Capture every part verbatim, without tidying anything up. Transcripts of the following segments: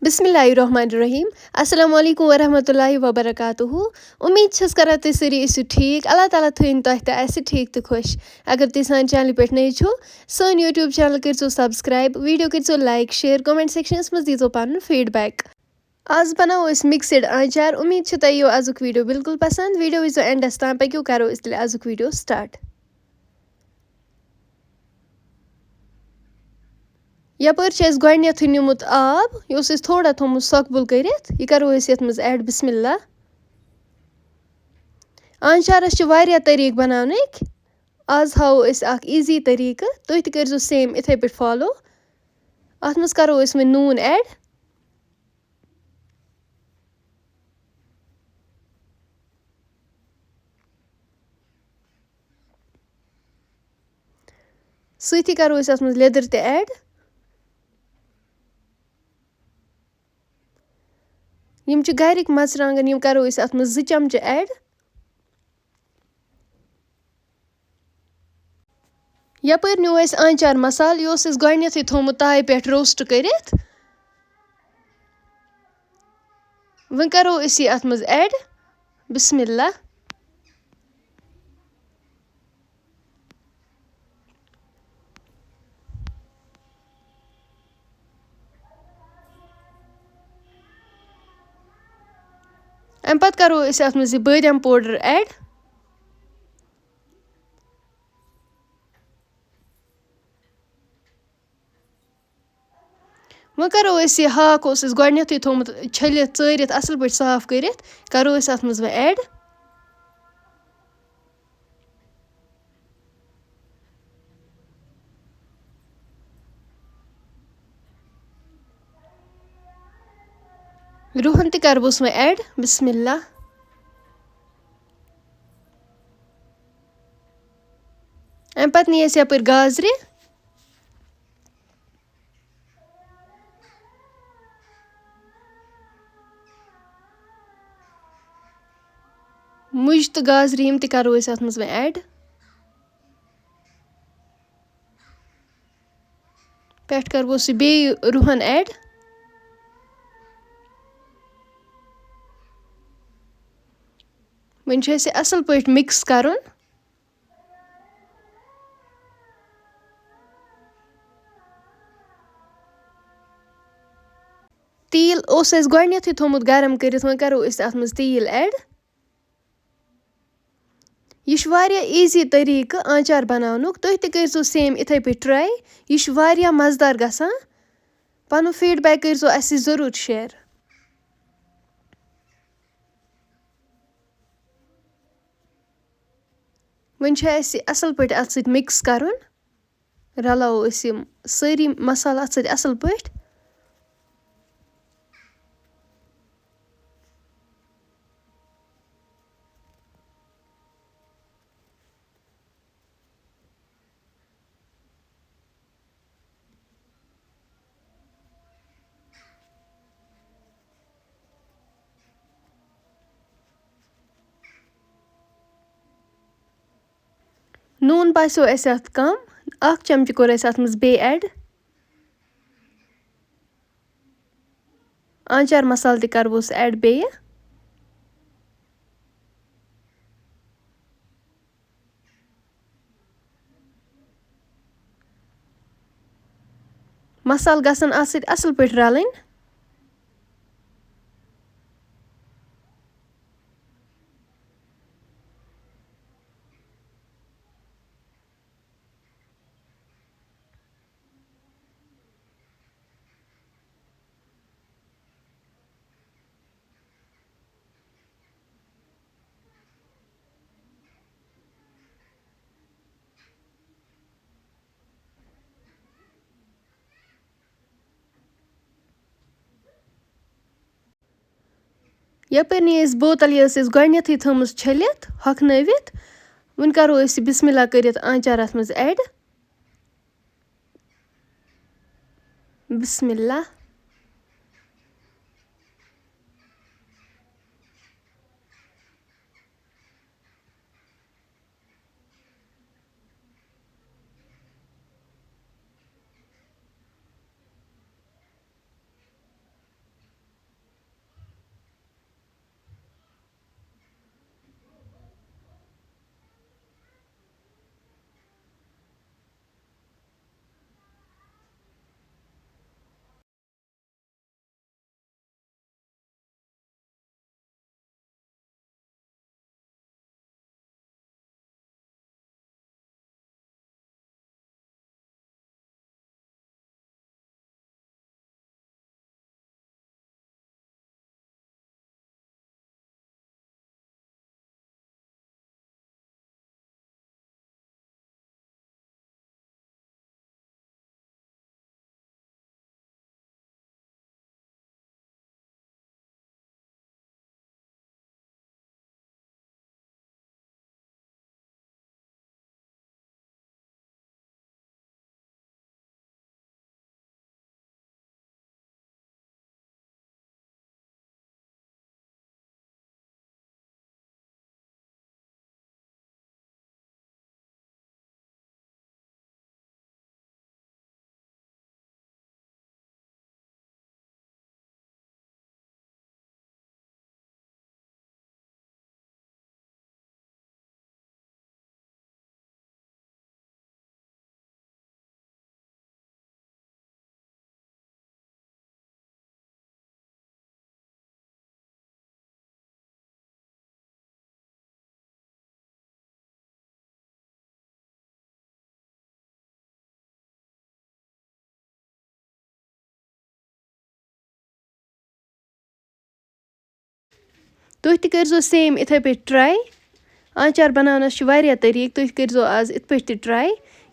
بسم اللہ الرحمن الرحیم۔ السلام علیکم ورحمۃ اللہ وبرکاتہ۔ امید چھس کران تُہۍ سٲری ٲسِو ٹھیٖک۔ اللہ تعالیٰ تھٲیِن تۄہہِ تہٕ اَسہِ ٹھیٖک تہٕ خۄش۔ اگر تُہۍ سانہِ چینلہِ پٮ۪ٹھ نٔے چھِو، سٲنۍ YouTube channel کٔرۍزیو subscribe، video کٔرۍزیو like، share، comment sectionس منٛز دیٖزیو پنُن feedback۔ آز بناوو أسۍ mixed آنچار۔ امید چھِ تۄہہِ یِیو آزُک video بالکل پسنٛد۔ Video وٕچھزیو endس تام، پٔکِو کرو أسۍ تیٚلہِ آزُک video start۔ یپٲرۍ چھُ اَسہِ گۄڈٕنیتھٕے نیومُت آب، یہِ اوس اَسہِ تھوڑا تھوٚومُت سۄکھبُل کٔرِتھ، یہِ کرو أسۍ یَتھ منٛز add۔ بسم اللہ۔ آنچارَس چھِ واریاہ طریٖقہٕ بناونٕکۍ، آز ہاوو أسۍ اکھ easy طریٖقہٕ، تُہۍ تہِ کٔرۍزیو same یِتھَے پٲٹھۍ follow۔ اَتھ منٛز کرو أسۍ وۄنۍ نوٗن add۔ سۭتی کرو أسۍ اَتھ منٛز لیٚدٕر تہِ add۔ یِم چھِ گرِکۍ مرژٕوانٛگن، یِم کرو أسۍ اَتھ منٛز زٕ چمچہٕ add۔ یپٲرۍ نیوٗ اَسہِ آنچار مسالہٕ، یہِ اوس اَسہِ گۄڈٕنیتھٕے تھوٚومُت تایہِ پٮ۪ٹھ roast کٔرِتھ۔ وۄنۍ کرو أسۍ یہِ اَتھ منٛز add۔ بسم اللہ۔ اَمہِ پتہٕ کرو أسۍ اَتھ منٛز یہِ بٲدیان powder add۔ وۄنۍ کرو أسۍ یہِ ہاکھ، اوس اَسہِ گۄڈٕنیتھٕے تھوٚومُت چھٔلِتھ، ژٲرِتھ، اَصٕل پٲٹھۍ صاف کٔرِتھ، کرو أسۍ اَتھ منٛز وۄنۍ add۔ رُہن تہِ کرٕ بہٕ وۄنۍ add۔ بسم اللہ۔ اَمہِ پتہٕ نی اَسہِ یپٲرۍ گازرِ۔ مُجہِ تہٕ گازرِ، یِم تہِ کرو أسۍ اَتھ منٛز وۄنۍ add۔ پٮ۪ٹھ کرٕ بہٕ سُہ بیٚیہِ رُہن add۔ وۄنۍ چھُ اَسہِ اَصٕل پٲٹھۍ mix کرُن۔ تیٖل اوس اَسہِ گۄڈٕنیتھٕے تھوٚومُت گرم کٔرِتھ، وۄنۍ کرو أسۍ اَتھ منٛز تیٖل add۔ یہِ چھُ واریاہ easy طریٖقہٕ آنچار بناونُک، تُہۍ تہِ کٔرۍزیو same یِتھَے پٲٹھۍ try۔ یہِ چھُ واریاہ مزٕدار گژھان۔ پنُن feedback کٔرۍزیو اَسہِ سۭتۍ ضروٗر share۔ وۄنۍ چھُ اَسہِ یہِ اَصٕل پٲٹھۍ اَتھ سۭتۍ mix کرُن۔ رلاوو أسۍ یِم سٲری مصالہٕ اَتھ سۭتۍ اَصٕل پٲٹھۍ۔ نوٗن باسیو اَسہِ اَتھ کَم، اَکھ چمچہٕ کوٚر اَسہِ اَتھ منٛز بیٚیہِ add۔ آنچار مصالہٕ تہِ کَرٕ بہٕ add بیٚیہِ۔ مصالہٕ گژھن اَتھ سۭتۍ اَصٕل پٲٹھۍ رَلٕنۍ۔ یَپٲرۍ نی اَسہِ بوتل، یہِ ٲس اَسہِ گۄڈٕنٮ۪تھٕے تھٲومٕژ چھٔلِتھ، ہۄکھنٲوِتھ۔ وۄنۍ کَرو أسۍ یہِ بسم اللہ کٔرِتھ آنچار اَتھ منٛز add۔ بسم اللہ۔ تُہۍ تہِ کٔرۍزیو same یِتھَے پٲٹھۍ try۔ آنٛچار بَناونَس چھِ واریاہ طٔریٖقہٕ، تُہۍ کٔرۍزیو آز یِتھ پٲٹھۍ تہِ try۔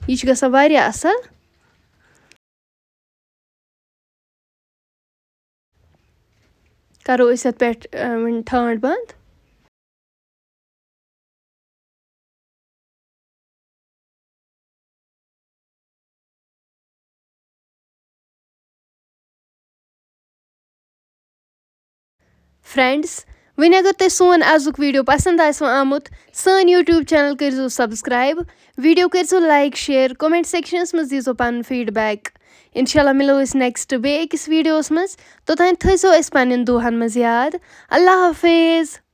یہِ چھُ گژھان واریاہ اَصٕل۔ کَرو أسۍ اَتھ پٮ۪ٹھ، آ، وۄنۍ ٹھانٛڈ بنٛد۔ Friends، وۄنۍ اگر تۄہہِ سون آزُک video پسنٛد آسِوٕ آمُت، سٲنۍ YouTube channel کٔرۍزیو subscribe، video کٔرۍزیو like، share، comment sectionس منٛز دیٖزیو پنُن feedback۔ انشاءاللہ مِلو أسۍ next بیٚیہِ أکِس videoس منٛز۔ توٚتام تھٲیزیو أسۍ پنٕنٮ۪ن دُعاہن منٛز یاد۔ اللہ حافظ۔